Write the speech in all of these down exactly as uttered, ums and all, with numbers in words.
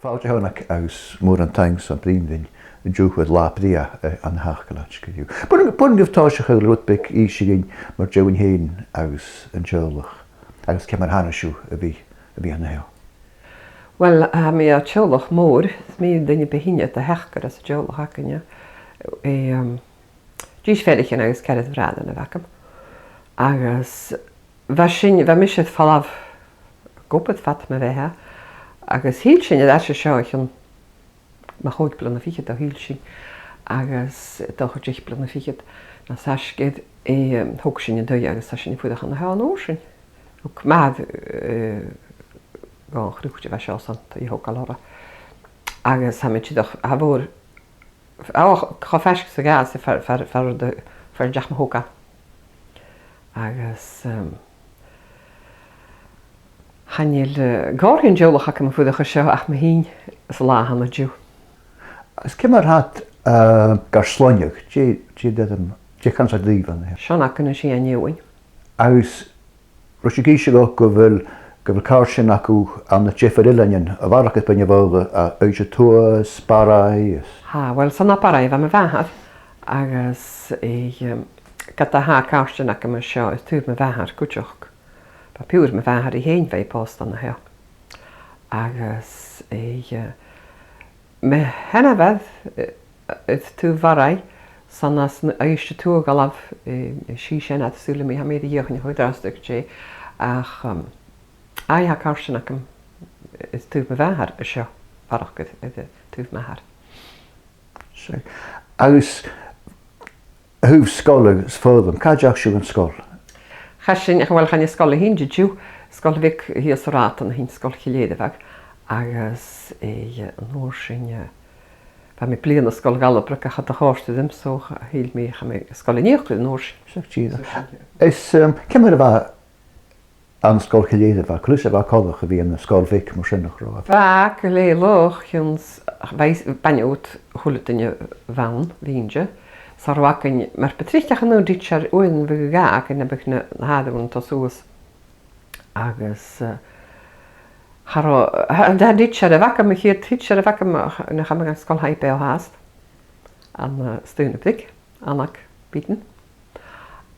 Fàilte Dhòmhnaic agus mòran taing son bruidhinn rinn an-diugh air latha brèagha, eh, ann an Taca Leat co-dhiù. B' urrainn, b' urrainn dhuibh tòiseachadh le rud beag innse dhuinn mu dheidhinn fhèin agus an teaghlach, agus ciamar a thàinig sibh a bhith, a bhith an seo. Uill, tha mi à teaghlach mòr, is mi an duine bu shine de theachdaire san teaghlach againne. Eh, um, Dithis pheathraichean agus ceathrar bhràithrean a bh' agam. Agus bha sinn, bha mise air falbh gu obair fad mo bheatha, agus thill sinn air ais an seo o chionn mu chòig bliadhna fichead a thill sinn, agus dà fhichead deug bliadhna fichead nas fhaisge, eh, thog sinn an taigh agus tha sinn a' fuireach an seo an uair sin. Thug m' athair, eh, dhomh an croit a bha seo airson taigh a thogail oirre. Agus tha mi dìreach, tha mòr, ò, cho faisg 's a ghabhas far, far, far an deach, far an deach mo thogail. Agus, ehm, chan eil, eh, còmhradh an teaghlaich agam a' fuireach an seo ach mi fhìn san latha an-diugh. Agus ciamar a tha iad, eh, gar sloinneadh, dè, dè, dè, dè, dè an seòrsa daoine a th' ann? Seann Acain is Iain Eòghainn. Agus robh sibh ag innse dhomh gu bheil, gu bheil càirdean agaibh ann an diofar eileanan, a bharrachd air Beinn na Faoghla, à Uibhist a Tuath is Barraigh is... Tha, uill, 's ann à Barraigh a bha mo mhàthair, agus, eh, ehm, ged a tha càirdean agam an seo air taobh mo mhàthar cuideachd, b' e piuthar mo mhàthar i fhèin a bha pòsta an seo. Agus, eh, mo sheanmhair, eh, air taobh Bharraigh, 's ann às an Uibhist a Tuath a dh'fhalbh, eh, i seanmhair, saoilidh mi, tha mi air a dhìochuimhneachadh an-dràsta dè, ach, um, aidh, tha càirdean agam air taobh mo mhàthar an seo, a bharrachd air, air taobh m' athar. Seadh. Agus a thaobh sgoile is foghlam, càit an deach sibh dhan sgoil? Chaidh sinn, uill, chan e sgoil a th' ann an-diugh, sgoil bheag shìos an rathad a th' ann, Sgoil Chill Èireamhagh, agus, eh, an uair sin, eh, bha mi bliadhna Sgoil Dhalabrog ach cha do chòrd e rium, so thill mi, chaidh mi Sgoil an Ìochdair an uair sin. Seadh, dìreach. Is, ehm, ciamar a bha an Sgoil Chill Èireamhagh, cò ris a bha e coltach a bhith ann an sgoil bheag mar sin, nach robh? Bha gu lèir laghach, chionn 's, bha, bha, bha a h-uile duine a bh' ann, bha innte. 'S cha robh againn, mar bu trice ach an aon tidsear uaireannan, bhiodh dhà againn, nam biodh na, na h-athar ann an toiseach suas. Agus, eh, cha robh, tha, an dà tidsear a bh' agam, a' chiad tidsear a bh' agam, ach, nuair a chaidh mi dhan sgoil, chaidh i beò fhathast, ann an, eh, Staoin a' Bhric, Anna Beaton.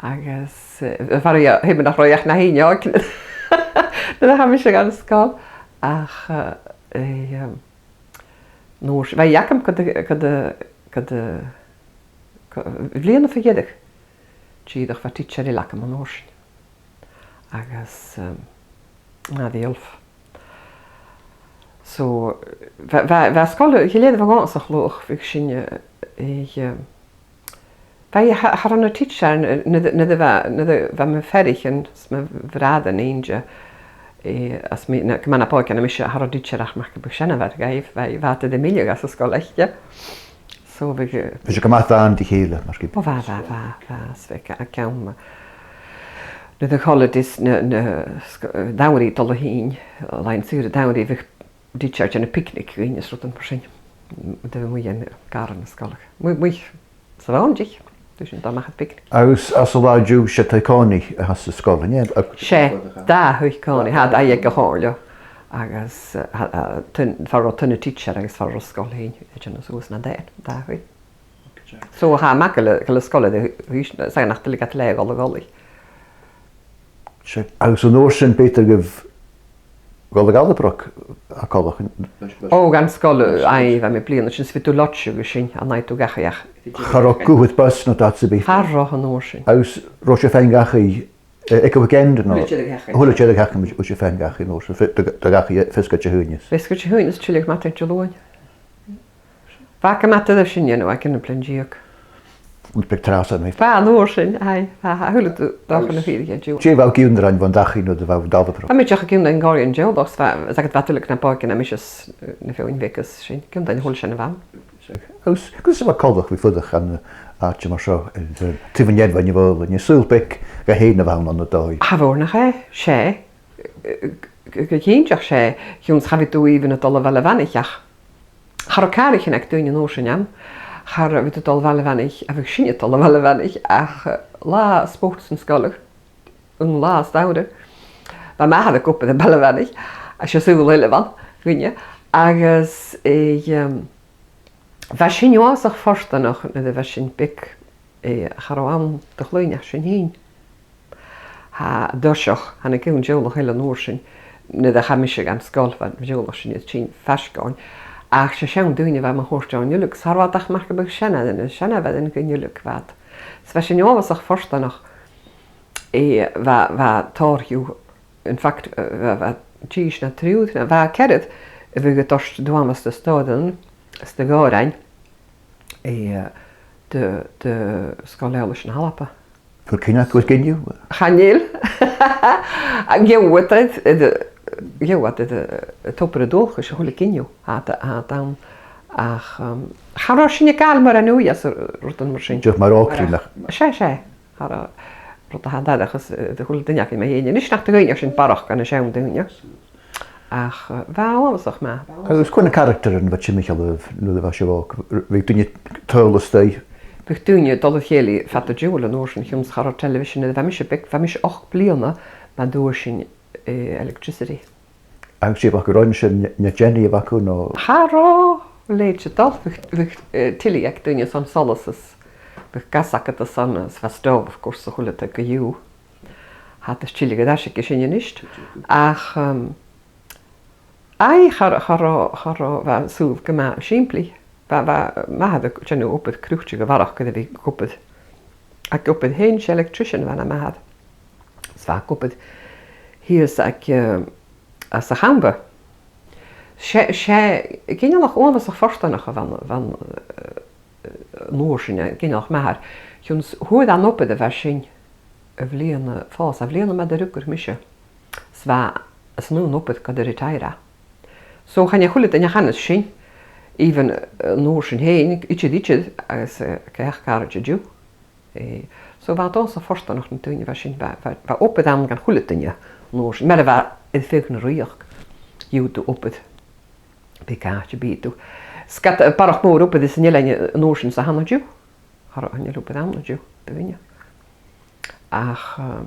Agus, eh, bha i, tha mi nach robh i ach na h-aon òigridh nuair a chaidh mise dhan sgoil. Ach, eh, eh, ehm, an uair sin, bha i agam gu, gu, gu, gu, bliadhna fa dheireadh. Dìreach bha tidsear eile agam an uair sin. Agus, ehm, Màiri Olf. So, bha, bha, bha sgoil Chill Èireamhagh uabhasach laghach, bhiodh sinne, eh, eh, bha, cha, cha robh na tidsearan, nuair, nuair, nuair a bha, nuair a bha mo pheathraichean 's mo bhràithrean innte, eh, is mi, na, gu math na b' òige na mise, cha robh tidsear ach mar gum biodh seanmhair dhaibh, bha, bha iad air am milleadh às an sgoil aice. So bhiodh, eh, bha sibh gu math làn ri chèile, mar gum biodh. Ò, bha, bha, bha, bha, 's bhiodh a, a ceann, eh, nuair a chaidh holidays na, na sg-, eh, an t-samhraidh a' dol a thighinn, làithean saora an t-samhraidh, bhiodh tidsear a' dèanamh picnic dhuinn is rudan mar sin. Nuair a bhiodh muigh ann an gàrradh na sgoile. Muigh, muigh sa bhonn, dìreach. Bhiodh sinn a' dol a-mach air picnic. Agus anns an latha an-diugh, 's e taigh-còmhnaidh a th' anns an sgoil, an e? Ag- 'S e, dà thaigh-còmhnaidh, tha, tha, aig a' chomhairle. Agus, eh, tha, eh, tuin-, far an robh tuin an tidsear agus far an robh an sgoil fhèin, a' dèanamh suas nan daoine, dà thaigh. So, tha e math gu bheil, gu bheil an sgoil air a h-, 's ann nach do leig iad leatha a dhol a dh'Ghàidhlig. Seadh, agus an uair sin b' fheudar dhuibh dhol a Dhalabrog a' coiseachd? Ò, dhan sgoil, aidh, bha mi bliadhna, sin 's bhiodh tu a' loidseadh an sin, an aghaidh tu dhachaigh ach. Cha robh guth air bus no dad sam bith? Cha robh an uair sin. Agus robh sibh fhèin dhachaigh, eh, aig a' weekend, no? A h-uile deireadh-sheachdain. A h-uile deireadh-sheachdain, bhiodh sibh fèin dhachaigh an uair sin, fi-, do, do dhachaigh feasgar Dihaoine. Feasgar Dihaoine is tilleadh madainn Diluain. Bha e gu math doirbh sin a dhèanamh aig an àm bliadhna deug. Bha e tràth san, bha. Bha, an uair sin, aidh, bha, a h-uile d-, dòigh a' faighinn an-diugh. Dè bha thu ag ionndrainn bhon dachaigh nuair a bha thu a' Dhalabrog? Bha mi dìreach ag ionndrainn còmhla ri an teaghlach, 's bha, 's aig a' bhad uile na b' òige na mise 's, eh, na feadhainn bheaga is sin, ag ionndrainn a h-uile sìon a bh' ann. Agus, agus a bha e coltach a bhith a' fuireach ann an àite mar seo, eh, taobh an iar-bhoinn a' Bhaoghla, an e saoghal beag dha fhèin a bh' ann ann an dòigh? Tha, bha, nach e, 's e, eh, gu, gu, gu cinnteach 's e, chionn 's cha bhiodh tu even a' dol a Bhaile a' Mhanaich ach cha robh càraichean aig daoine an uair sin ann, cha robh, bhiodh tu a' dol a Bhaile a' Mhanaich, a bhiodh sinne a' dol a Bhaile a' Mhanaich, ach, eh, latha spòrs an sgoile, an latha as t-samhraidh, bha m' athair ag obair am Baile a' Mhanaich, 's e saoghal eile a bh' ann dhuinne, Agus, eh, um, bha sinn uabhasach fortanach nuair a bha sinn beag, eh, cha robh ann do chloinn ach sinn fhìn. Tha an toiseach, thàinig aon teaghlach eile an uair sin, nuair a chaidh mise dhan sgoil, bha an teaghlach sin air tighinn faisg oirnn. Ach 's e seann daoine a bha mun cuairt ann uileag, 's cha robh iad ach mar gum biodh seann daoine, seann daoine uileag bha iad. Is bha sinn uabhasach fortanach, eh, bha, bha tòrr dhiubh, in fact, eh, bha, bha dithis no triùir, no bha ceathrar a bhiodh a' toirt dùmhlas de stòrain, is de dh'òrain, eh, do, do Sgoil Eòlais na h-Alba. Bheil cuimhne agaibh air gin dhiubh? Chan eil. Gheibh iad, eh, eh, gheibh iad, eh, eh, tobar a' dualchais a h-uile gin dhiubh. Tha, tha, tha, ach, um, cha robh sinn a' gabhail mòran ùidh anns rudan mar sin. Just mar òigridh. 'S e, 's e. Cha robh rud a tha an dàrachd, eh, do chuile duine againn mu dheidhinn. A-nis nach do dh'fhaighnich sinn barrachd dha na seann daoine. Ach, eh, bha e uabhasach math. Agus cò na caractaran a bha timcheall oirbh nuair a bha sibh òg? Bhiodh daoine a' tadhal a-staigh? Bhiodh daoine a' dol a chèilidh fad an t-siubhail an uair sin, chionn 's cha robh television, nuair a bha mise beag, bha mise ochd bliadhna, ma dh'fhuair sinn, eh, electricity. Agus sibh ag ràdh sin, na, na Jenny a bh' agaibh, no? Cha robh leithid a' dol, bhiodh, bhiodh, eh, telly aig daoine airson solas is bhiodh gas agad airson, is bha stove, of course, a h-uile dad co-dhiù. Tha iad a' tilleadh air ais aig sin a-nis. Ach, um, aidh, cha, cha robh, cha robh, bha an saoghal gu math sìmplidh. Bha, bha m' athair a' dèanamh obair croite gu barrachd, gu bhith ag obair. Ag obair fhèin, 's e electrician a bh' ann am m' athair. Is bha e ag obair shìos aig, eh, anns a' champa. 'S e, 's e ginealach uabhasach fortanach a bh' ann, a bh' ann, eh, an uair sin, eh, ginealach m' athar. Chionn 's fhuair e an obair a bha sin a' bhliadhna, fàs a' bhliadhna ma do rugadh mise. 'S bha e san aon obair gu dè retire e. So chan e a h-uile duine a chanas sin, even, eh, an uair sin fhèin, idir, idir, agus, eh, gu h-àraid an-diugh. Eh, so bha e dòcha fortanach na daoine a bha sin, bha, bha, bha obair ann dhan a h-uile duine an uair sin. Mar a bha air feadh na rìoghachd, gheibheadh tu obair, bidh càit a bhiodh tu. 'S ged, eh, barrachd mòr obair is an eilean, eh, an uair sin 's a th' ann an-diugh. Cha robh, chan eil obair ann an-diugh do dhuine. Ach, eh,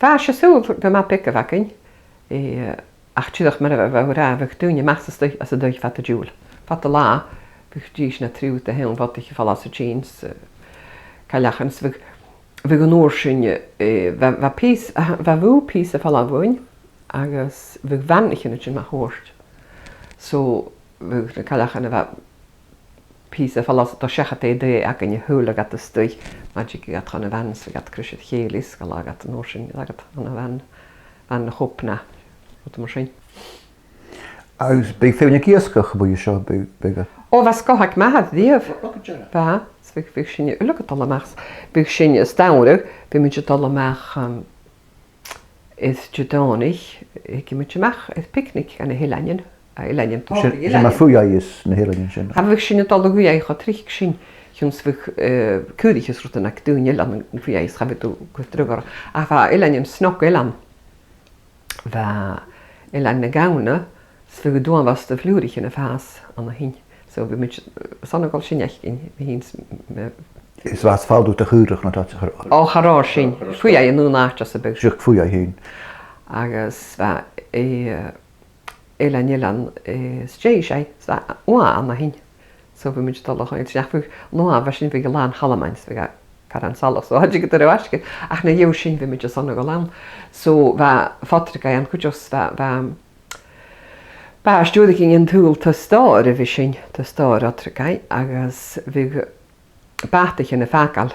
bha, 's e saoghal gu math beag a bh' againn, eh, ach dìreach mar a bha, bha thu ag ràdh, bhiodh daoine a-mach às an taigh, às an taigh fad an t-siubhail. Fad an latha, bhiodh dithis no triùir de sheann bhodaich a' falbh às an t-sìde, eh, cailleachan, is bhiodh, bhiodh an uair sin, eh, bha, bha pìos, bha bùth pìos a' falbh bhuainn, agus bhiodh bhan a' tighinn a-mach thuirt. So, bhiodh na cailleachan a bha pìos a' falbh às an taigh seachad air an taigh againn a thadhladh iad a-staigh, ma dh'fhaodadh iad chun a' bhain, 's bhiodh iad a' cur ris a chèilidh, 's dh'fhalbhadh iad an uair sin, dh'fhalbhadh iad chun a' bhain, bhain na h-obann, rud mar sin. Agus bhiodh feadhainn ag iasgach a-bhos an seo, bhiodh, bhiodh e? Ò, bha sgoth aig m' athair a-riamh. Bha, 's bhiodh, bhiodh sinne uile a' dol a-mach, bhiodh sinne a' stamhradh, bhiodh muid a' dol a-mach, um, is Didòmhnaich, thigeadh muid a-mach air picnic dha na h-eileanan, a, eileanan. Sin, sin mar fhuaigheadh na h-eileanan sin. Cha bhiodh sinn a' dol a dh'fhuaigheadh cho tric sin, chionn 's bhiodh, eh, caoraich is rudan aig daoine eile ann am fhuaigheadh, is cha bhiodh tu gu dragh orra. Ach bha eileanan snog eile ann, bha Eilean nan Gamhna, 's bhiodh tu uabhasach de fhlùraichean a' fàs ann a shin. So bhiodh muid, eh, airson a dhol sin fhaicinn, mi fhìn 's, eh, is bha e a' fàs fada do chaorach no tha e a' cur. Ò, cha robh sin. Fhuaigheadh e an aon àite 's a bhiodh. Seadh, fhuaigheadh e fhèin. Agus bha, eh, eilean, eilean, eh, 's dè 's e, 's bha uaigh ann a shin. So bhiodh muid a' dol a chèilidh, 's nach bhiodh, no, bha sin, bhiodh e làn chalmain, 's bhiodh e caran salach, so cha tigeadh tu ro fhaisg air. Ach na dhèidh sin bhiodh muid airson a dhol ann. So bha Pàdraig ann cuideachd, 's bha, bha, bha e a' stiùireadh an t-saoghail, taigh-staidhre a bha sin, taigh-staidhre Pàdraig, agus bhiodh bàtaichean a' fàgail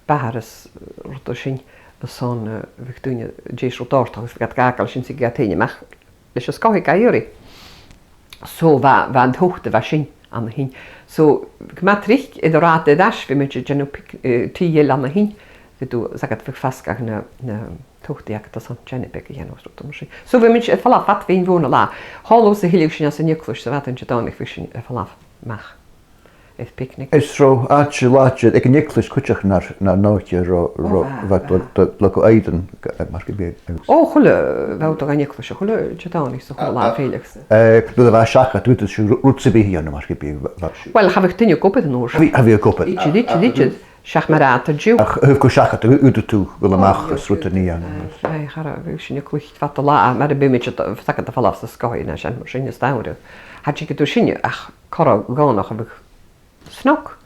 bathar is rudan sin airson, eh, bhiodh daoine deiseil ri dòrtadh agus bhiodh iad a' gabhail sin 's a' tighinn a-mach leis an sgoth ga iarraidh. So bha, bha an t-ugh a bha sin ann a shin. So, gu math tric, air an rathad air ais, bhiodh muid a' dèanamh pic-, eh, tì eile ann a shin. Bhiodh tu, 's agad, bhiodh fasgadh na, na tugh agad airson teine beag a dhèanamh is rudan mar sin. So bhiodh muid a' falbh fad bhon bhòn an latha. Thall 's a thilleadh sinn às an eaglais sa mhadainn Didòmhnaich, bhiodh sinn a' falbh a-mach air picnic. Is robh àite làidir aig an eaglais cuideachd nar, nar n-òige, robh, robh, bha, bha, do, do, do, gu aodann, mar gum biodh. Ò, chuile, bha aodann dhan eaglais, a chuile Didòmhnaich 's a chuile latha fèilleadh. Eh, nuair a bha e seachad, dh'fhaodadh sibh ru-, rud sam bith a dhèanamh, mar gum biodh, bha, bha. Uill, cha bhiodh duine ag obair an uair sin. Cha bhiodh, cha bhiodh ag obair. Idir, idir, idir. Seach mar a tha an-diugh. Ach thug e seachad, dh'fhaodadh tu a dhol a-mach is rud a nì ann. Aye, aye, cha robh, bhiodh sinne a' cluich fad an latha, mar a bhiodh mi a' dol, fad a' falbh às an sgoth an sin, mar sin, is dòcha. Cha tigeadh tu sinne ach corra dhòmhnach a bhiodh snog.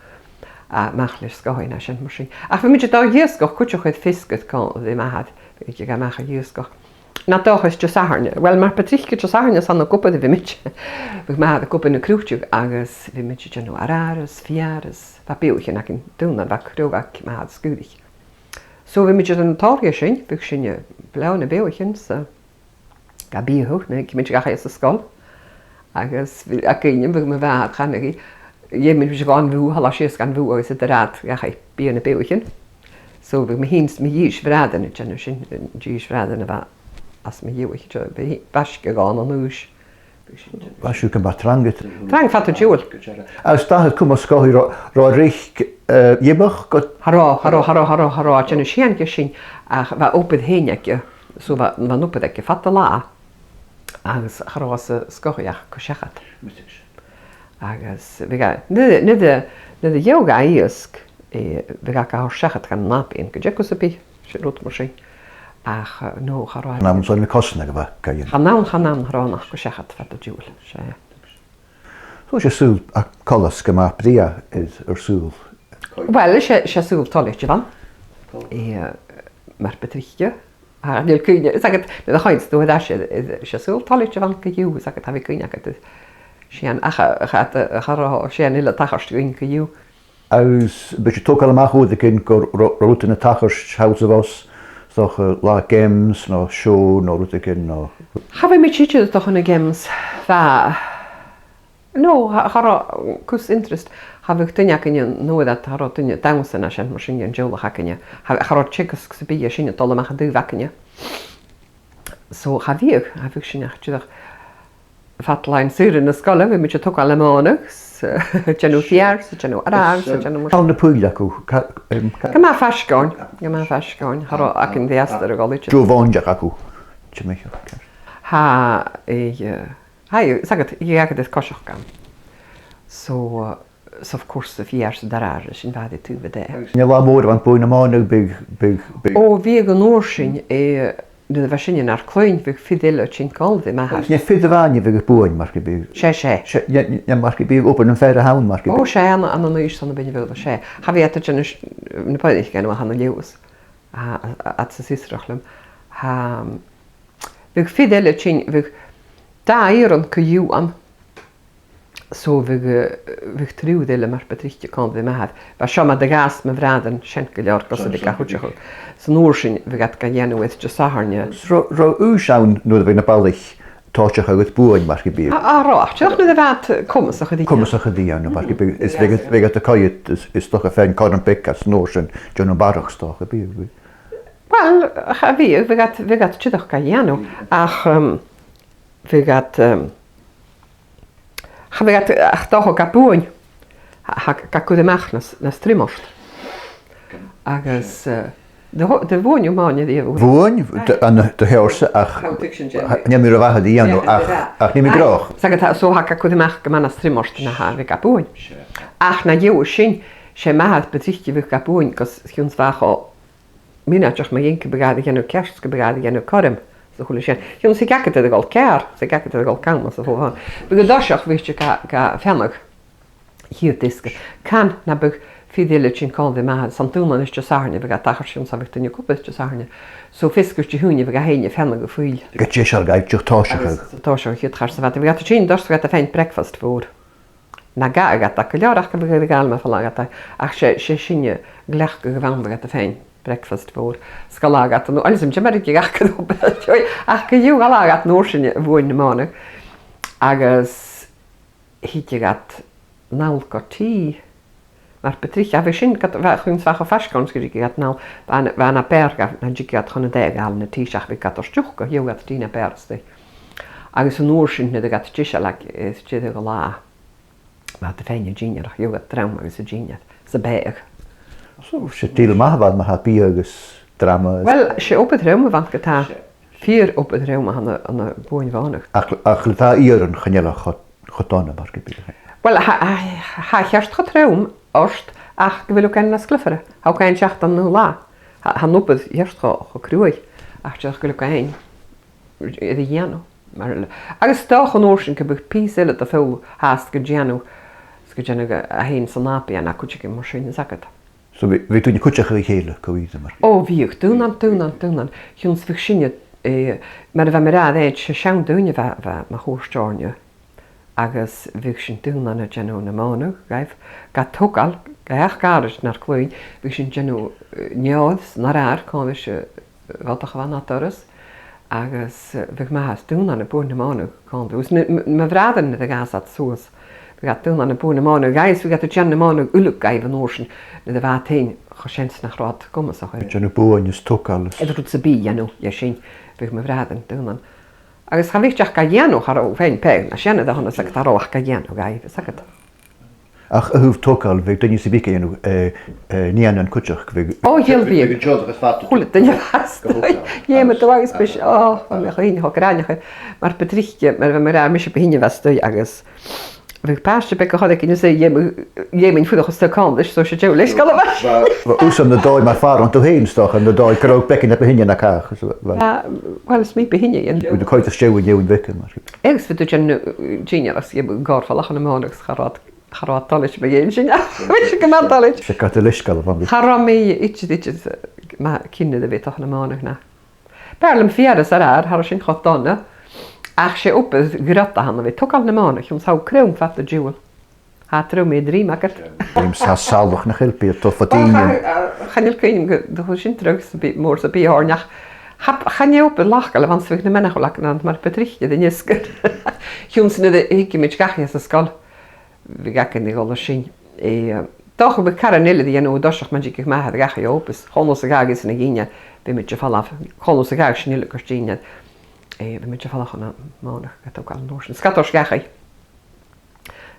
A-mach leis an sgoth an sin, mar sin. Ach bhiodh mi a' dol a dh'iasgach cuideachd air feasgar còmhla ri m' athair, bhiodh mi a' dol a-mach a dh'iasgach. Na dòchas Disathairne. Uill, mar bu trice Disathairne 's ann ag obair a bhiodh mi. Bhiodh m' athair ag obair na croiteadh agus bhiodh mi a' dèanamh aràir is feur is, bha beathaichean againn daonnan, bha crodh aig m' athair sguirich. So bhiodh mi a' dèanamh na tòrraidh sin, bhiodh sinne a' bleoghann na beathaichean 's a' gabhail biadh, nuair a thigeadh mi dhachaigh às an sgoil. Agus bhiodh, a' cuimhneachadh, bhiodh mo mhàthair a' cantainn, dh'fheumadh mi a bhith gan bhùth, a' dol a dh'iasgach gan bhùth agus a' dol air ais dhachaigh a' biadhadh na beathaichean. So bhiodh mi fhìn 's mo dhithis bhràithrean a' dèanamh sin, mo dhithis bhràithrean a bha às mo dhiubh, bha i, bha i gu math trang an uair sin. Bha sibh gu math trang. Trang fad an t-siubhail. Agus dè tha cumail sgoth, robh, robh a' reic, eh, dh'iomadh gu... Cha robh, cha robh, cha robh, cha robh, cha robh, a' dèanamh sìon gu sin, ach bha obair fhèin aige, so bha, bha an obair aige fad an latha. Agus cha robh e a' sgoth ach gu seachad. Agus bhiodh e, nuair, nuair, nuair a gheibheadh e iasg, eh, bhiodh e ga thoirt seachad dhan nàbaidhean gun teagamh sam bith, 's e rud mar sin. Ach, eh, no, cha robh. Chan ann son na cosnadh a bha e ga dhèanamh. Chan ann, chan ann, cha robh ann ach gu seachad fad an t-siubhail, 's e. So 's e saoghal a' coltas gu math brèagha air, air saoghal. Uill, 's e, 's e saoghal toilichte a bh' ann. Eh, mar bu trice. Chan eil cuimhne, 's aithne dhut, nuair a chanas tu air ais, eh, eh, 's e saoghal toilichte a bh' ann co-dhiù, 's aithne dhut, cha bhi cuimhne agad air sin, ach, ach, ach, ach, cha robh sin eile a' tachairt dhuinn co-dhiù. Agus am biodh sibh a' togail a-mach uaireigin gu robh, robh rudan a' tachairt thall 's a-bhos, 's dòcha, eh, latha gems, no seò, no rudeigin, no... Cha bhiodh mi idir a' dol chun nan gems, bha. No, cha, cha robh cus interest. Cha bhiodh duine againn an uair ud, cha robh duine a' dannsa no sin mar sin dhan teaghlach againne. Cha, cha robh teagasg sam bith, sin a' dol a-mach an taobh againne. So cha bhiodh, cha bhiodh sinne ach dìreach fad làithean-saora na sgoile, bhiodh mi a' togail a' mhònadh, 's a' dèanamh feur, 's a' dèanamh aràir, 's a' dèanamh mar sin. Càit an do bhuail sibh? Gu math faisg oirnn, gu math faisg oirnn, cha robh againn ri astar a dhol idir. Dè bh' ann agaibh, timcheall? Tha, eh, Tha, 's aithne dhut, dh'fhàgadh tu coiseachd ann. So, uh, so of course, a' feur 's an t-aràir, sin a bha air taobh a dhà. An e latha mòr a bh' ann buain na mònadh, bhiodh, bhiodh, bhiodh... Ò, bhiodh an uair sin, eh, nuair a bha sinne nar cloinn, bhiodh fir eile a' tighinn còmhla ri m' athair. An e fir a-mhàin a bhiodh buain, mar gum biodh? 'S e, 's e. 'S e, an e, an e, mar gum biodh obair nam fear a th' ann, mar gum biodh? Ò, 's e, ann, ann an Uibhist, ann am Beinn na Faoghla, 's e. Cha bhi iad a' dèanamh na, na boireannaich gun a bha ann an Leòdhas. A, a, a, 's e siosar a th' ann. Tha, um, bhiodh fir eile a' tighinn, bhiodh dà fhearann co-dhiù ann. So bhiodh, eh, bhiodh triùir eile mar bu trice còmhla ri m' athair. Bha seo ma do dh'fhàs mo bhràthair an sin gu leòr gus am biodh e a' cuideachadh. 'S an uair sin bhiodh iad ga dhèanamh air Disathairne. Robh, robh aois ann nuair a bhiodh na balaich a' tòiseachadh a' gabhail buain mar gum biodh? A, a, robh, ach dìreach nuair a bha iad comasach a' tighinn. Comasach a' tighinn, mar gum biodh, is bhiodh, bhiodh iad a' coimhead, is, is dòcha faighinn cothrom beag às an uair sin, dèanamh barrachd 's dòcha, bhiodh, bhiodh. Uill, cha bhiodh, bhiodh iad, bhiodh iad dìreach ga dhèanamh, ach, um, bhiodh iad, um, cha bhiodh iad ach dòcha a' gabhail buain, tha, tha, ga cur a-mach nas, nas truim ort. Agus, eh, do, do bhuain thu mòine a-riamh? Bhuain, d-, an, do sheòrsa, ach chan eil mi ro mhath air a dhèanamh, ach, ach nì mi gnothach. 'S aithne dhut, so tha ga cur a-mach gu math nas truim ort na tha a bhith ga buain. Ach na dhèidh sin, 's e m' athair bu trice a bhiodh ga buain, gus chionn 's bha e cho mionaideach mu dheidhinn gum biodh e a' dèanamh ceart, gum biodh e a' dèanamh cothrom, 's a h-uile sìon. Chionn 's a bhiodh agad air a dhol ceàrr, 's a bhiodh agad air a dhol cam, 's a h-uile sìon. Bhiodh an toiseach, bhiodh tu ga, ga feuchainn, a' chiad fheasgar. Can nam biodh fir eile a' tighinn còmhla ri m' athair, 's ann an Dùn Lann Disathairne a bhiodh e a' tachairt, chionn 's a bhiodh duine ag obair Disathairne. So feasgar Dihaoine bhiodh e fhèin a' feuchainn a' fuil. Gu deiseil, ga tòiseachadh. Tòiseachadh a' chiad char sa bhad, bhiodh iad a' tighinn, 's dòcha, bhiodh iad a' faighinn breakfast mhòr. Na gabhadh iad e gu leòr, ach gum biodh iad a' gabhail mar falbh iad e, ach 's e, 's e sinne a' cleachdadh a bh' ann, bhiodh iad a' faighinn breakfast mhòr. 'S gabhadh iad e, no, uill, 's e, 's e mar a bhiodh iad a' cur, ach co-dhiù, ghabhadh iad an uair sin a' bhuain na mònadh. Agus thigeadh iad a-nall gu tì, mar bu trice, a bha sin, ged a bha, chionn 's bha e cho faisg oirnn 's gun tigeadh iad a-nall, bha na, bha na b' fheàrr dhaibh nan tigeadh iad chun an taigh a ghabhail na tì, seach bhiodh iad air an t-siùcar, gheibheadh iad tì na b' fheàrr às a dhèidh. Agus an uair sin, nuair a bhiodh iad deiseil aig, eh, deireadh an latha, bha iad a' faighinn an dinnear, ach gheibheadh iad dram agus an dinnear, 's a' bhèidh. So, 's e dìleab math a bh' ann, ma tha biadh agus drama. Uill, 's e obair throm a bh' ann ge-tà. Fìor obair throm a th' ann an, ann am buain mhònadh. Ach, ach le tha iarraidh, chan eil e cho, cho dona mar gum biodh. Uill, tha, tha, tha e ceart cho trom ort, Ach gu bheil thu a' cuimhneachadh nas cluiche, tha thu a' cuimhneachadh an-diugh, tha, tha an obair dìreach cho, cho cruaidh, ach dìreach gu bheil thu a' cuimhneachadh air a dhèanamh. Mar, agus 's dòcha an uair sin gum biodh pìos eile de fheòil fhathast gu dèanamh, 's gu dèanamh a, a thighinn san nàbaidh no cuideigin mar sin, is agad. So bhiodh, bhiodh daoine a' cuideachadh a chèile co-dhiù mar. Ò, bhiodh, daonnan, daonnan, daonnan. Chionn 's bhiodh sinne, eh, mar a bha mi ag ràdh, 's e seann daoine a bha, bha mun cuairt oirnne. Agus bhiodh sinn daonnan a' dèanamh na mònadh dhaibh, ga togail, ga each gàrraidh nar cluinn, bhiodh sinn a' dèanamh, eh, neòid, nar fhear, còmhla ris, eh, bhodach a bha nad doras, agus, eh, bhiodh m' athair daonnan a' buain na mònadh còmhla riutha. Agus na, m-, mo bhràithrean nuair a dh'fhàs iad suas, bhiodh iad daonnan a' buain na mònadh dhaibh, is bhiodh iad a' dèanamh na mònadh uileag dhaibh an uair sin, nuair a bha iad fhèin cho sean 's nach robh iad gu math, so. A' dèanamh buain is togail is. Iad rud sam bith a dhèanamh, dè sin, bhiodh mo bhràithrean daonnan. Agus cha bhiodh ach ga dhèanamh, cha robh fhèin pàigheadh na seann a dhèanamh, 's cha robh ach ga dhèanamh dhaibh, is agad. Ach a thaobh togail, bhiodh duine sam bith ga dhèanamh, eh, eh, nigheanan cuideachd, bhiodh. Ò, dh'fheumte. Bhiodh an teaghlach air fad a' togail. Chuile duine fhathast. Gu togail. Dh'fheumadh tu agus bhiodh, ò, bha mi cho inntinneach gu ràinig. Mar bu trice, mar a bha mi ag ràdh, mise bu shine a bha a-staigh agus bhiodh pàiste beag a' choireigin is e dh'fheumadh, dh'fheumadh mi fuireach a-staigh còmhla ris, so 's e deagh leisgeul a bha. Bha, bha thusa ann an dòigh mar phàrant thu fhèin, 's dòcha, ann an dòigh gun robh beagan na bu shine na càch, so bha. Bha, uill, is mi bu shine a dhèanamh. Bhiodh tu a' coimhead a-steach an fheadhainn bheaga mar. Agus bhiodh tu a' dèanamh, eh, dinnear às, dh'fheumadh tu gabhail fhàgail na mònadh 's cha robh, cha robh iad toilichte mu dheidhinn sin. Bha sin gu math toilichte. 'S e càil leisgeul a bh' ann. Cha robh mi idir, idir, eh, ma-, cinnteach a bhith a' togail na mònadh, na. B' fheàrr leam feur is air adhar, cha robh sin cho dona. Ach 's e obair ghreadach a th' ann a bhith a' togail na mònadh, chionn 's tha thu cruinn fad an t-siubhail. Tha thu a' truaigh mu dheidhinn rium agad. Rinn sa salach na chilpidh, tu fad Ò, ìnean. Cha, cha, chan eil cuimhn' agam gu, gu, sin truagh sa bith, mòr sa bith oirnn, ach cha, chan e obair làidir a bh' ann, 's bhiodh na mèinneachdan a' leantainn mar bu trice dhan fheasgar. Chionn 's nuair a thigeamaid dhachaigh às an sgoil, bhiodh againn ri dhol an sin. Eh, 's dòcha gum biodh caran eile ri dhèanamh an toiseach, mun tigeadh m' athair dhachaigh o obair, cho luath 's a ghabhadh esan a dhìnnear, bhiomaid a' falbh, cho luath 's a ghabhadh sinn uile gur dìnnear, eh, bhiomaid a' falbh chun na mònadh a thogail an uair sin. 'S ghabhadh sinn dhachaigh.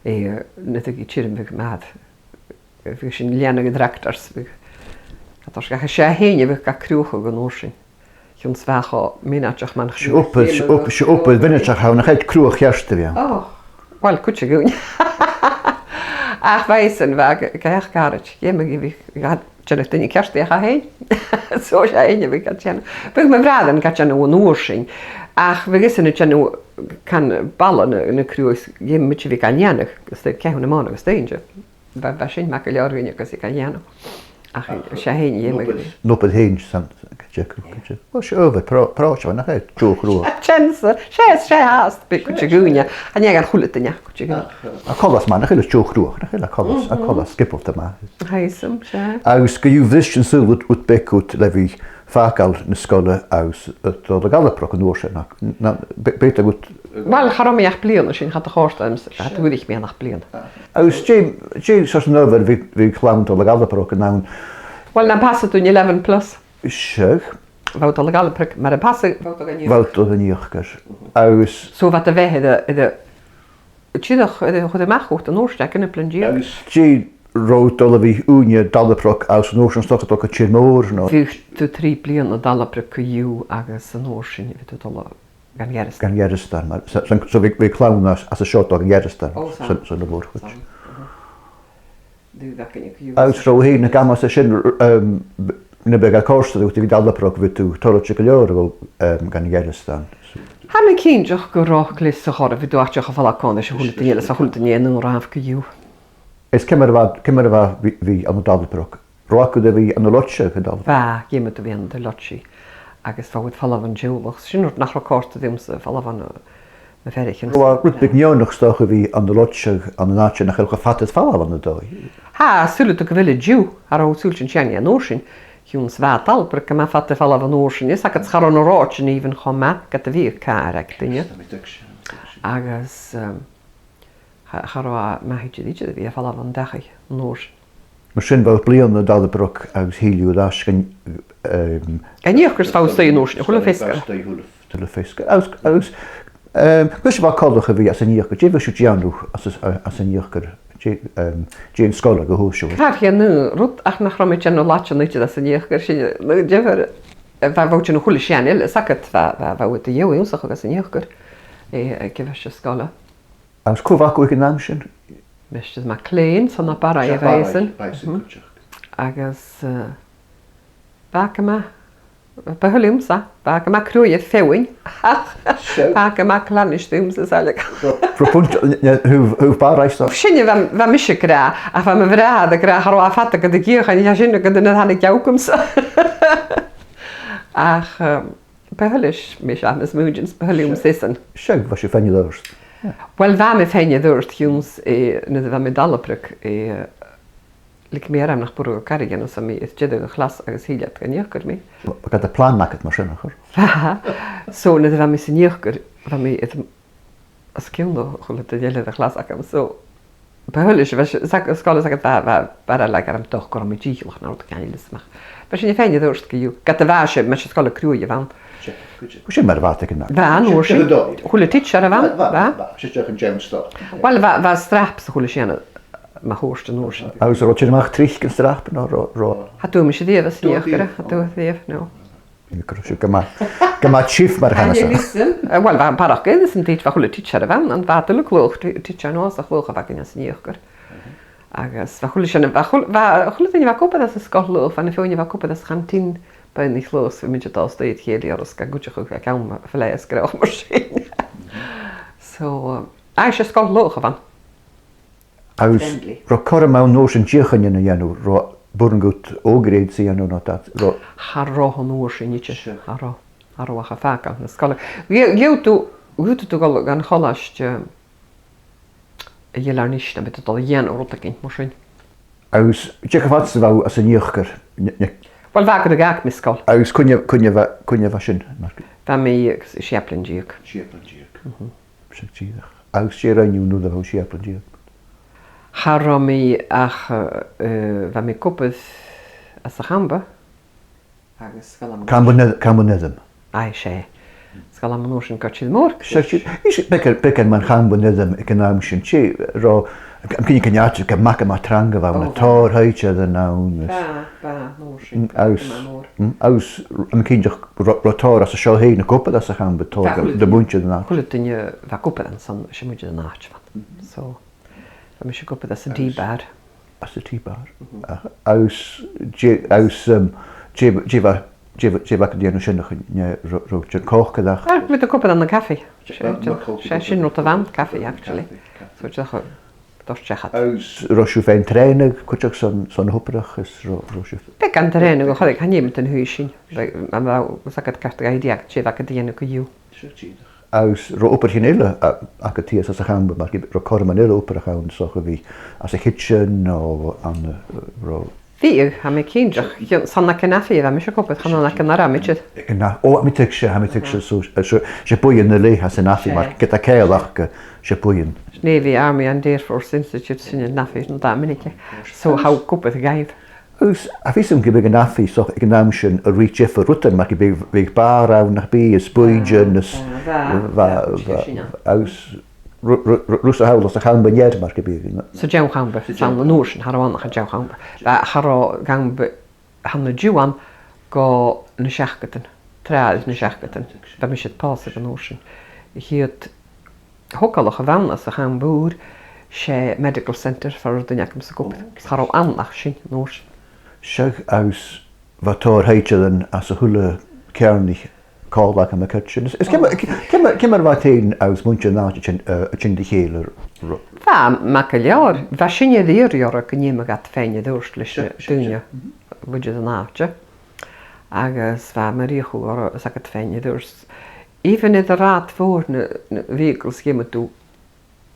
Eh, nuair a thigeadh tìr, bhiodh m' athair, bhiodh sinn a' leantainn an tractors, bhiodh, cha toireadh, 's e e fhèin a bhiodh ga cruthachadh an uair sin. Chionn 's bha e cho mionaideach mun... 'S e obair, 's e obair, 's e obair mhionaideach a th' ann, nach e, cruthachadh cheart a bh' ann. Ò, uill, cuideachd. Ach bha esan, bha e ga, ga each gàrraidh, dh'fheumadh e bhith ga dèanamh duine ceart a tha fhèin. So 's e e fhèin a bhiodh ga dèanamh. Bhiodh mo bhràithrean ga dèanamh an uair sin. Ach bhiodh esan a' dèanamh, can, balla na, na cruth, dh'fheumadh mi a bhith gan lìonadh, agus dè, ceithir na mònadh agus dè inse. Bha, bha sin math gu leòr dhuinne agus e ga dhèanamh. Ach 's e e fhèin a dh'fheumadh. An obair fhèin san, san, gu dearbh, gu dearbh. Ò, 's e obair prò-, pròiseil, nach e, deagh chruthachadh. Sin e, 's e, 's e fhathast, bidh cuideigin, chan e a h-uile duine, cuideigin. Ach coltas math, nach eil, deagh chruthachadh, nach eil, coltas, a' coltas sgiobalta math. Tha fhios agam, 's e. Agus gu bheil thu a' briseadh sùil ud, ud beag ud le bhith fàgail na sgoile agus, eh, a' dol a dh'Albatroc an uair sin, nach, na, b-, b' fheudar dhut. Uill, cha robh mi ach bliadhna an sin, cha do chòrd e rium, cha do dh'fhuirich mi ann ach bliadhna. Agus dè, dè seòrsa an obair a bhiodh, bhiodh clann a' dol a dh'Albatroc an àm? Uill, nam pasadh tu an eleven plus. Seadh. Bha thu a' dol a dh'Albatroc, mar a pasadh. Bha thu a' dol dhan iuchair. Agus... So bha do bheatha air a, air a Dìreach, eh, chuir e a-mach dhut an uair sin, aig an àm bliadhna deug. Agus dè, robh thu a' dol a bhith ùine Dalabrog agus an uair sin 's dòcha a' dol gu tìr-mòr, no? Bhiodh tu trì bliadhna Dalabrog co-dhiù agus an uair sin bhiodh tu a' dol a, dhan Ghearasdan. Dhan Ghearasdan, mar, so, so, so bhiodh, bhiodh clann às, às an seo a' dol dhan Ghearasdan, Ò, 's ann. San, san a' mhòr-chuid. 'S ann, aha. Agus robh thu fhèin ag amas an sin, um, nam biodh e a' còrdadh riut a bhith Dalabrog, bhiodh tu toilichte gu leòr a dhol, um, dhan Ghearasdan? Tha mi cinnteach gun robh cleas sa chorra, bhiodh tu àiteach a' falbh còmhla ris a h-uile duine eile, 's a h-uile duine aon ràmh co-dhiù. Is ciamar a bha, ciamar a bha bhith, bhith ann an Dalabrog? Robh agad a bhith ann an loidse ann an Dalabrog? Bha, dh'fheumadh tu bhith ann an loidse. Agus bha thu a' falbh an teaghlach. Sin rud nach robh a' còrdadh riumsa, falbh ann an na faireachdainn. Rud beag neònach 's dòcha a bhith ann an loidse ann an àite nach eil cho fada air falbh ann an dòigh. Tha, saoilidh tu gu bheil an-diugh, cha robh thu a' saoilsinn sin an uair sin, chionn 's bha Dalabrog gu math fada air falbh an uair sin, is agad, cha robh na ròidean even cho math ged a bhiodh càr aig duine. Agus, um, cha, cha robh e math idir, idir a bhith air falbh ann an dachaigh an uair sin. Mar sin, bha thu bliadhna ann an Dalabrog agus thill thu air ais gun, um, gun iuchair 's bha thu a-staigh an uair sin, a h-uile feasgar. A h-uile feasgar. Agus, agus, um, cò ris a bha e coltach a bhith anns an iuchair? Dè bhiodh sibh a' dèanamh anns, anns an iuchair? Dè, um, dè an sgoil a ghabhadh sibh? Càit an aon rud ach nach robh mi a' dèanamh laideann idir anns an iuchair, sin an diofar. Bha, bha sin a h-uile sìon eile, 's agad, bha, bha, bha iad a' dèanamh ionnsachadh anns an iuchair, eh, aig a' bhreis sgoile. Agus cò bh' agaibh aig an àm sin? Mister MacLean, son a' Barraigh a bha esan. Agus, eh, bha e gu math, bu thoil leamsa, bha e gu math cruaidh air feadhainn. Bha e gu math clann-isd dhòmhsa, saoilidh. Ro punt, ne, thug, thug Barraigh-sa. Sin a bha, bha mise ag ràdh, ach bha mo bhràthair ag ràdh, cha robh e fada gun do dh'fheuch e, sin gun do thàinig e thugam-sa. Ach, eh, bu thoil leis, mise, a-nis, mùideans, bu thoil leamsa esan. Seadh, bha sibh fhèin air adhart. Uill, bha mi fhèin air adhart, chionn 's, eh, nuair a bha mi dà bhliadhna, eh, leig mi orm nach b' urrainn dhomh caraid a dhèanamh, so bha mi air deireadh a' chlas agus thill iad gun ìochrainn mi. Bha gad plana agad mar sin, an cuir? So, nuair a bha mi san ìochrainn, bha mi air, os cionn a h-uile duine eile dhen chlas agam, so, bu thoil leis, bha, 's e, sgoil, 's e, bha, bha, bha e a' leigeil orm, 's dòcha gun robh mi dìcheallach no rudeigin eile, 's math. Bha sinne fhèin air adhart co-dhiù, ged a bha sinn, mas e sgoil cruaidh a bh' ann. Sin mar a bha iad aig an àm. Bha, an uair sin. A h-uile teacher a bha, bha. Uill, bha straps a h-uile sìon, ma thuirt an uair sin. Agus an robh thu a-mach tric an strap, no robh, robh? Cha d' fhuair mise riamh às an ìochrainn, cha d' fhuair riamh, no. Gu math, gu math tiugh mar a chanas iad. Eh, uill, bha barrachd air an teach, bha a h-uile teacher a bh' ann, bha a h-uile cladhach, teacher no às a' chladhach a bh' againn san ìochrainn. Agus bha a h-uile sìon, bha a h-uile, bha a h-uile duine a bha ag obair às an sgoil, bha na feadhainn a bha ag obair às a' chanteen, bha iad a' cladhach, bha muinntir a' dol a-staigh air a chèile orra 's gan cuideachadh a' cheann a' fleasc ro mar sin. So, eh, aidh, 's e sgoil a bh' ann. Agus robh cothrom ann an uair sin deuchainnean a dhèanamh, robh, b' urrainn dhut O grade-sa a dhèanamh no dad, robh? Cha robh an uair sin idir, cha robh, cha robh ach a' fàgail na sgoile. Gheibh, gheibheadh tu, gheibheadh tu a dhol dhan cholaiste, eh, a dh'Eilean Uisnigh, bhiodh tu a' dol a dhèanamh rudeigin mar sin. Agus dè cho fad 's a bha thu às an ìochrainn, ne, ne? Uill, bha gu, dh'fhàg mi sgoil. Agus cuine, cuine bha, cuine bha sin, Mark? Bha mi, eh, sia bliadhna deug. Sia bliadhna deug. Mhm. Sin dìreach. Agus dè rinn thu nuair a bha thu sia bliadhna deug? Cha robh mi ach, eh, bha mi ag obair às a' champa. Agus sgoil am... Campa an Air-, Campa an Airm. Aidh, 's e. Sgoil am an uair sin Coille Mòr. Seadh, seadh. Is beagan, beagan mun Champa an Airm aig an àm sin, 's e, robh, tha mi cinnteach gun robh àite gu math, gu math trang a bh' ann, na tòrr thidsearan ann. Bha, bha, an uair sin. Mm, agus, mm, agus tha mi cinnteach ro-, robh tòrr às an seo fhèin ag obair às a' champa, tòrr de mhuinntir an àite. A h-uile duine a bha ag obair ann an sin, 's e muinntir an àite a bh' ann. So, bha mise ag obair às an T-bar. Às an T-bar. Mhm. Agus dè, agus, um, dè, dè bha, dè bha, dè bha iad a' dèanamh sin, a chuin, ne, ro-, robh iad a' còcaireachd? Ah, bha iad ag obair ann an cafaidh. 'S e, 's e sin rud a bh' ann, cafaidh, actually. So, dè cho, dòrtadh. Agus robh sibh a' faighinn trèanadh cuideachd son, son obrachadh is ro-, robh sibh... Beagan trèanadh a' choireigin, chan eil mi an dùil sin. Bha, bha, bha, 's aithne dhut ceart gu leòr dè bha iad a' dèanamh co-dhiù. Agus robh obraichean eile a, agad shìos às a' champa, mar gum biodh, robh cothroman eile obrach ann, so gum biodh às a' chidsin no ann, eh, robh... Bhiodh, tha mi cinnteach, chionn 's ann aig an afaidh a bha mise ag obair, chan ann aig an arm idir. Aig an a-, ò, tha mi a' tuigsinn, tha mi a' tuigsinn, so, eh, so, 's e buidheann a leithid às an afaidh, mar ged a tha ceangal aca, 's e buidheann. Navy, Army and Air Force Institute, sin an afaidh, no dà mhinic. So, tha thu ag obair dhaibh. Agus tha fhios agam gum biodh an afaidh, so, aig an àm sin a' ruith diofar rudan, mar gum biodh, bhiodh bàrr ann, nach biodh, is bùithtean, is... Bha, bha, bha, bha, agus ro-, ro-, ro-, rud sam bith a thàinig às a' champa an ear, mar gum biodh, no? Sa deagh champa, sa, an uair sin, cha robh ann ach an deagh champa. Bha, cha robh campa, chan eil an-diugh ann gu na seachdadan, tràth na seachdadan. Bha mise a' pòsadh an uair sin. A' chiad thogalach a bh' ann às a' champa ùr, 's e medical centre far an robh duine agamsa ag obair. Cha robh ann ach sin an uair sin. Seadh, agus bha tòrr thidsearan às a h-uile ceàrnaidh còmhla agam aig an àm sin. Is, is ciamar, ciamar, ciamar a bha iad fhèin agus muinntir an àite a' tighinn, eh, a' tighinn ri chèile ro-... Bha, math gu leòr. Bha sinne air iarraidh orra gun dèanadh iad fhèin an dòchas leis na daoine, muinntir an àite. Agus bha mi a' creidsinn gun robh iad fhèin an dòchas. Even air an rathad mhòr na, na vehicles, dh'fheumadh tu,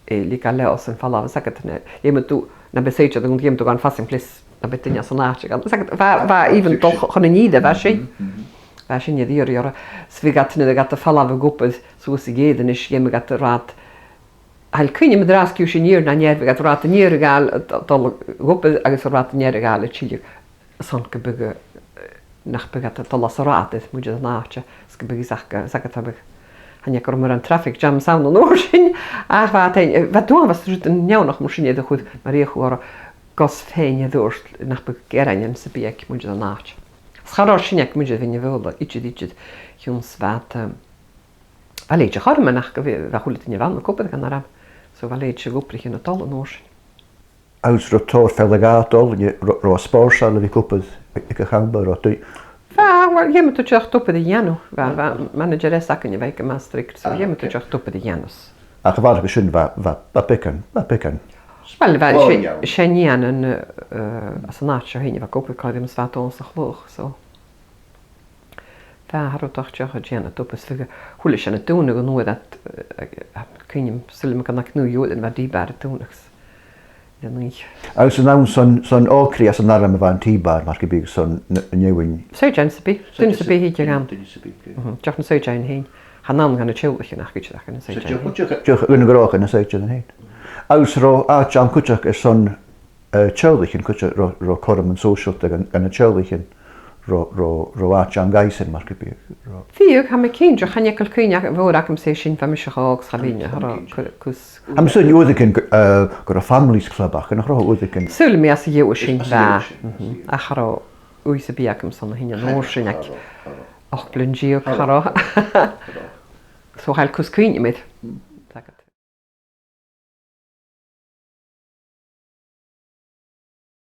eh, leigeil leotha sin falbh, 's aithne dhut, na, dh'fheumadh tu, na bu saoire, dh'fheumadh tu gabhail fasting place, na bu duine às an àite, 's aithne dhut, bha, bha even dol chun an ìre, bha sin. Bha sinne air iarraidh orra. 'S bhiodh iad, nuair a bhiodh iad a' falbh gu obair suas a' ghèidh a-nis, dh'fheumadh iad an rathad, a h-uile cuimhne, ma dh'fhàs cuideigin an iar no an ear, bhiodh iad an rathad an ear a' gabhail, a' dol gu obair agus an rathad an ear a' gabhail a' tilleadh. Airson gum biodh, eh, nach biodh iad a' dol às an rathad air muinntir an àite, is gum biodh iad a', is aithne dhut, bhiodh, chan eil cuimhne agam air an traffic jam san an uair sin, ach bha iad fhèin, eh, bha dùil, bha rud neònach mar sin air a chur, mar a chuir, gus fhèin an dòchas nach biodh gearainean sam bith aig muinntir an àite. Is cha robh sin aig muinntir Bheinn na Faoghla idir, idir, chionn 's bha iad, eh, bha leithid de chothroman aca, bha, bha a h-uile duine a bh' ann ag obair dhan arm, so bha leithid de dh'obraichean a' dol an uair sin. Agus robh tòrr fealla-dhà a' dol, an e, robh, robh e spòrsail a bhith ag obair aig a' champa, robh dui- Bha, uill, dh'fheumadh tu dìreach obair a dhèanamh. Bha, bha manager eile againn a bha gu math strict, so dh'fheumadh tu dìreach obair a dhèanamh. Ach a bharrachd air sin, bha, bha, bha beagan, bha beagan. Uill, bha, 's e, 's e nighean, eh, às an àite seo fhèin a bha ag obair còmhla rium is bha e a' dol sa chloich, so. Bha, cha robh dad ach a' dèanamh an obair, 's bhiodh a h-uile sìon a' dùnadh an uair ud, eh, eh, cuimhne agam, saoilidh mi gun do Ghnùth Eòghainn a bha an tì-bàr a' dùnadh. Agus an ann son, son òigridh às an arm a bha an tì-bàr, mar gum biodh, son na, an fheadhainn? Saighdearan sam bith, duine sam bith a thigeadh ann. Duine sam bith, ok. Mhm, dìreach na saighdearan fhèin. Chan ann dha na teaghlaichean ach cuideachd dha na saighdearan fhèin. Dìreach, dìreach dha na gnothaichean, na saighdearan fhèin. Agus robh àite ann cuideachd airson eh, teaghlaichean cuideachd, robh, robh cothroman sòisealta aig an, aig na teaghlaichean, robh, robh, robh àite ann dhaibhsan, mar gum biodh, robh. Bhiodh, tha mi cinnteach, chan eil cuimhne mhòr agamsa air sin, bha mise cho òg 's cha bhithinn, cha robh cus. Tha mi a' smaoineachadh uaireigin gu, eh, gu robh families club aca, nach robh uaireigin? Saoilidh mi às a dhèidh sin, bha. Ach cha robh ùidh sam bith agamsa ann a shin an uair sin aig ochd bliadhna deug, cha robh. So cha eil cus cuimhne agam air.